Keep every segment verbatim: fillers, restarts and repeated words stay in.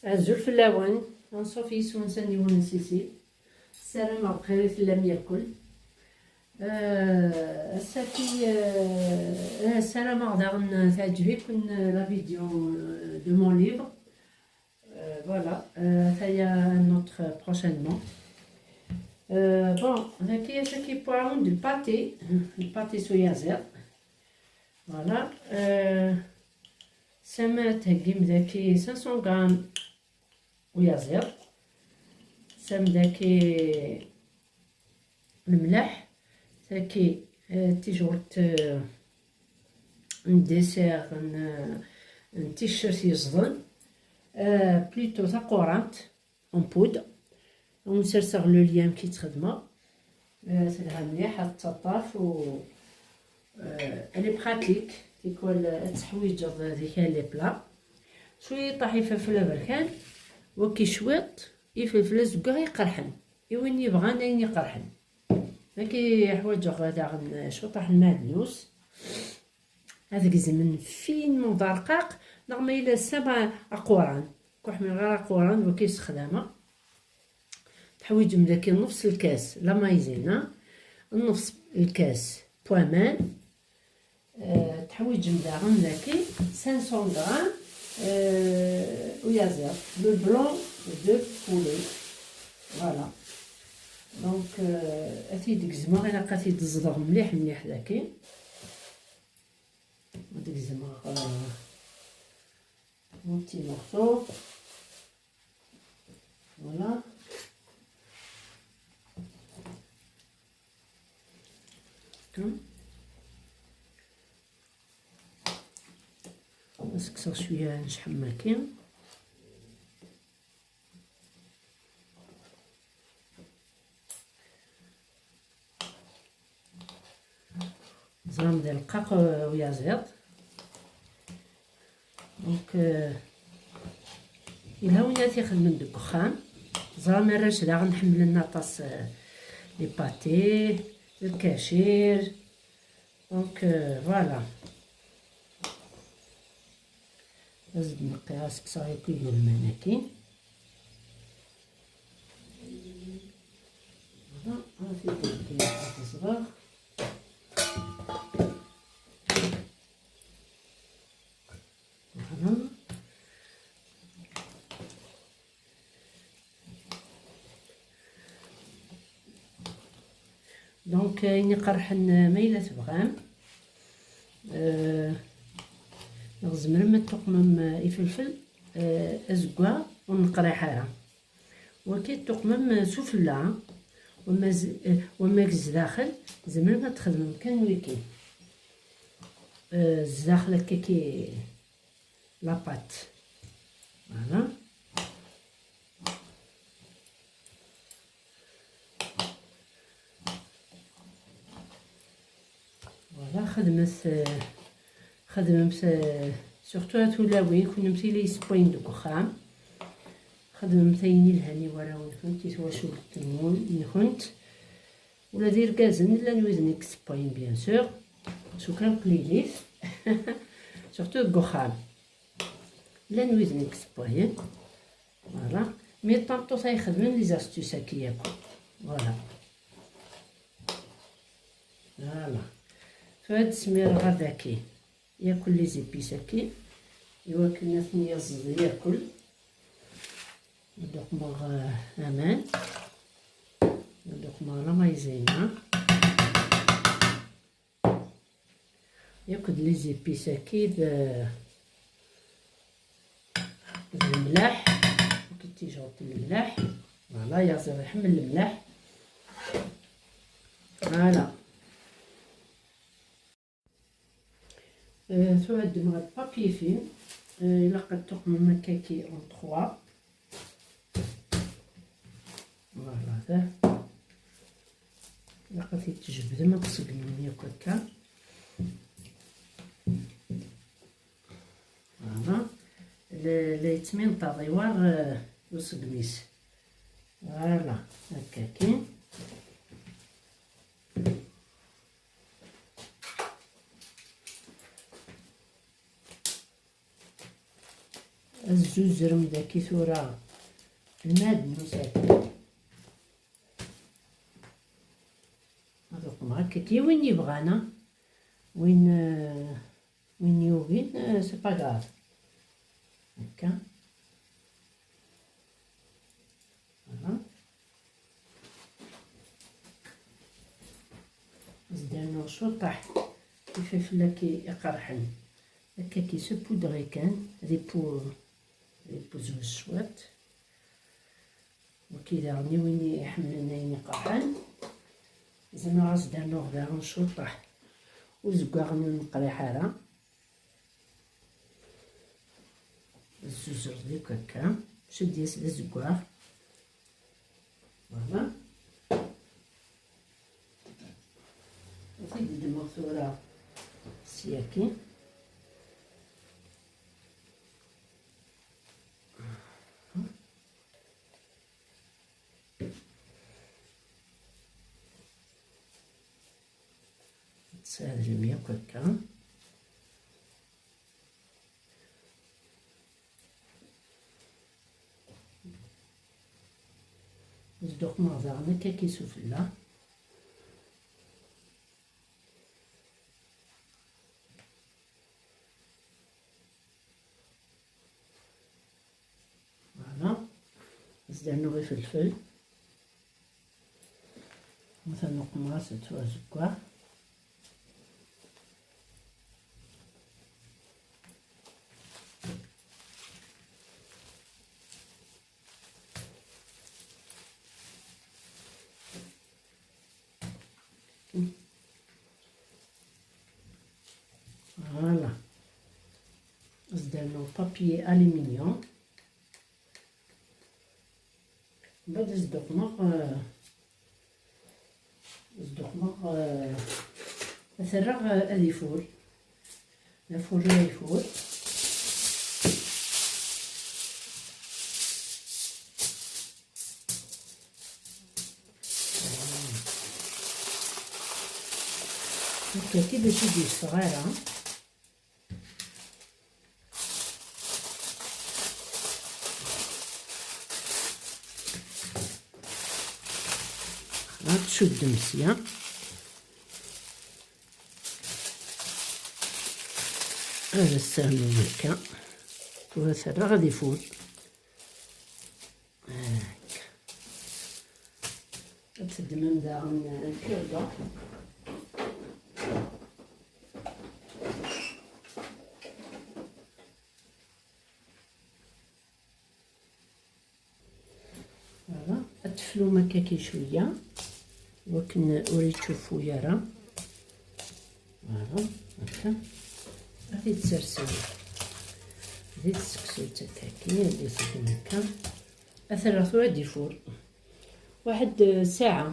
Azul fell-awen, anṣuf yes-wen s aniwen n Sisi. Ssarameɣ bxir i tellam yakul. Euh, ass-agi, euh, ssarameɣ daɣen teɛǧeb-iken, euh, la vidéo, euh, de mon livre. Euh, voilà, euh, ça y a un autre prochainement. Euh, bon, dagi, ce qui pour un du pâté, le pâté soya. Voilà. Euh, ça m'a tagué dagi cinq cents grammes uyaziḍ. Sam dagi lemleḥ. Tagi, euh, tijurt, euh, n dessert, n, n ticcert yeẓden. Euh, plutôt taqurant, en poudre. Ad wen-serseɣ le lien ki tt-xedmeɣ. Euh, telha mliḥ, ad tettaṭṭaf u, euh, elle est pratique. Tikwal ad teḥwiǧeḍ deg les plats. Cwiṭ ifelfel aberkan, waki cwiṭ ifelfel azeggaɣ iqerḥen, i win yebɣan ayen iqerḥen. Dagi ḥwaǧeɣ daɣen cwiṭ n lmeɛdnus. Ad gezmen finement d arqaq, neɣ ma yella ssama aquran. Ku ḥmiɣ ara aquran, waki ssexdameɣ. Teḥwiǧem dagi nnefs lkas la maïzena, nnefs lkas poimen. Euh, teḥwiǧem daɣen dagi cinq cents grammes, euh, uyaziḍ, le blanc de poulet. Voilà. Donc, euh, ad t-id-gezmeɣ, ilaq ad t-id-ẓdeɣ mliḥ mliḥ dagi. Ad gezmeɣ, euh, en petits morceaux. Voilà. Comme. Ad s-kkseɣ cwiya n cḥemmaki. Ẓram d arqaq, euh, uyaziḍ. Donc, euh, yelha win ara t-ixedmen deg uxxam. Ẓram arrac daɣen ḥemmlen aṭas, euh, les pâtés, lkacir. Donc, euh, voilà. Ad d-neqqiɣ, ad s-kkseɣ akk igelman-agi. Voilà, ad t-id-heggiɣ ad t-ẓreɣ. Voilà. Donc, ayen iqerḥen, euh, ma yella tebɣam, euh, neɣ tzemrem ad tuqmem, euh, ifelfel, euh, azeggaɣ ur neqriḥ ara. Wagi tuqmem, euh, sufella, wama z-, euh, wama deg zdaxel, tzemrem ad txedmem kan wigi. Euh, zdaxel akka ki la pâte. Voilà. Voilà, xedmet, euh, xedmemt, euh, surtout a tulawin, kunemti la yessewwayen deg uxxam. Xedmemt ayen yelhan i warraw-nkent, i twacult-nkent. Ula d irgazen, llan widen i yessewwayen, bien sûr. Cukran qlilit. Surtout deg uxxam. Llan widen i yessewwayen. Voilà. Mi d tameṭṭut ay ixedmen les astuces-agi yakk. Voilà. Voilà. Tura ad d-smireɣ ɣer dagi yakk les épices-agi, iwakken ad ten-yaẓed yakk. Ad d-uqmeɣ, euh, aman. Ad d-uqmeɣ la maïzena. Yakk d les épices-agi d, d lemlaḥ. Yakk d tijurt n lemlaḥ. Voilà, Yaziḍ iḥemmel lemlaḥ. Voilà. Euh, tura ddmeɣ-d papier film. Euh, ilaq ad tuqmem akkaki en trois. Voilà, da. Ilaq ad t-id-tjebdem, ad tṣeggmem yakk akka. Voilà. La, la yettminṭaḍ iwar, euh, uṣeggem-is. Voilà, akkaki. Ad tzuzrem daki tura lmad n usaku. Ad uqmeɣ akka, win yebɣan, a? Win, euh, win yugin, euh, c'est pas grave. Akka. Voilà. Ad s-d-rnuɣ cwiṭaḥ ifafella-ki iqerḥen. Akka ki s puddre kan, ad ipu-, ad ipuzwez cwiṭ. Waki daɣen i win iḥemmlen ayen iqerḥen, zemreɣ ad s-d-rnuɣ daɣen cwiṭaḥ uzeggaɣ ur neqriḥ ara. Zzuzeɣ deg akka, mačči d yas d azeggaɣ. Voilà. Ad t-id-ddmeɣ tura syaki. Tesɛedlem yakk akka. Zduqmeɣ daɣen akka ki sufella. Voilà. Ad s-d-rnuɣ ifelfel. Matan uqmeɣ-as-d azeggaɣ. Voilà. Ad s-d-rnuɣ papier aluminium. Mbeɛd ad s-d-uqmeɣ, euh, ad s-d-uqmeɣ, euh, ad t-rreɣ, euh, ad ifur. Ad t-rreɣ ad ifur. Akka, kif ur d-yeffeɣ ara. Ad tcuddem sya. Ad as-sahlen akka. Tura terra ad ifut. Akka. Ad teddmem daɣen lkirda. Voilà. Ad teflum akka ki cwiya, wakken ur ittcuffu ara. Voilà, akka. Ad t-id-sersew di tseksut akka ki, ad t-id-sersew akka. Ad t-rreɣ tura ad ifur. Waḥed, eh, ssaɛa.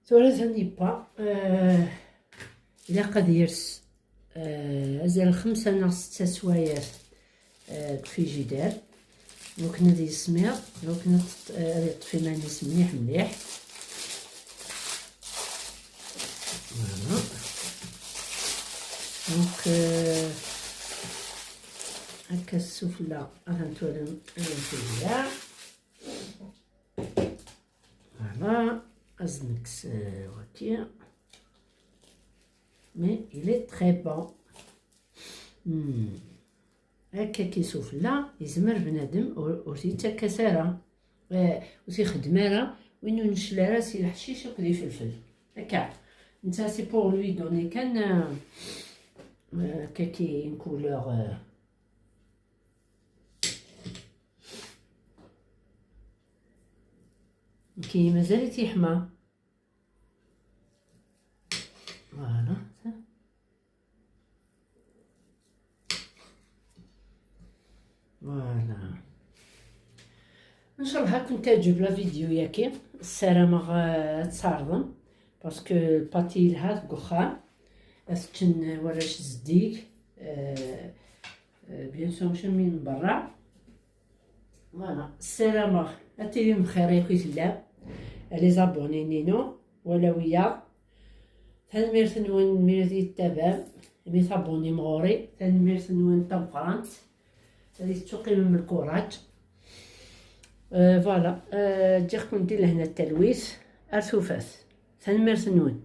Tura atan yewwa, eh, ilaq ad yers, eh, azal xemsa neɣ setta sswayeɛ, eh, deg ufrijidar. Lukan ad yismiḍ, lukan ad t-, eh, ad yeṭṭef iman-is mliḥ mliḥ. Voilà. Donc, eh, akka sufella, ad twalim, eh, tebda. Voilà, ad nekkes, euh, waki. Mais il est très bon. Hmm. Akka ki sufella, yezmer bnadem ur, ur t-yettakkas ara. Eh, ur t-ixeddem ara, win ur necli ara si leḥcic akked ifelfel. Akka. Netta, c'est pour lui donner kan, euh, euh, akka ki une couleur, euh, Nekki mazal-it yeḥma. Voilà. Voilà. Ncallah ad kent-teɛǧeb la vidéo-yaki. Ssarameɣ, euh, ad tt-tɛerḍem. Parce que lpati yelha deg uxxam. Ad t-ččen warrac zeddig. Euh, euh, bien sûr, mačči min berra. Voilà, ssarameɣ ad tilim bxir akk i tellam, les abonnés-inu, wala wiyaḍ. Tanemmirt-nwen mi ara yi-tettabɛem, mi tabunnim ɣur-i, tanemmirt-nwen tameqqrant, ad yi-tettuqimem lkuraǧ. Euh, voilà, euh, ǧǧiɣ-ken di lehna d talwit, ar tufat. Tanemmirt-nwen.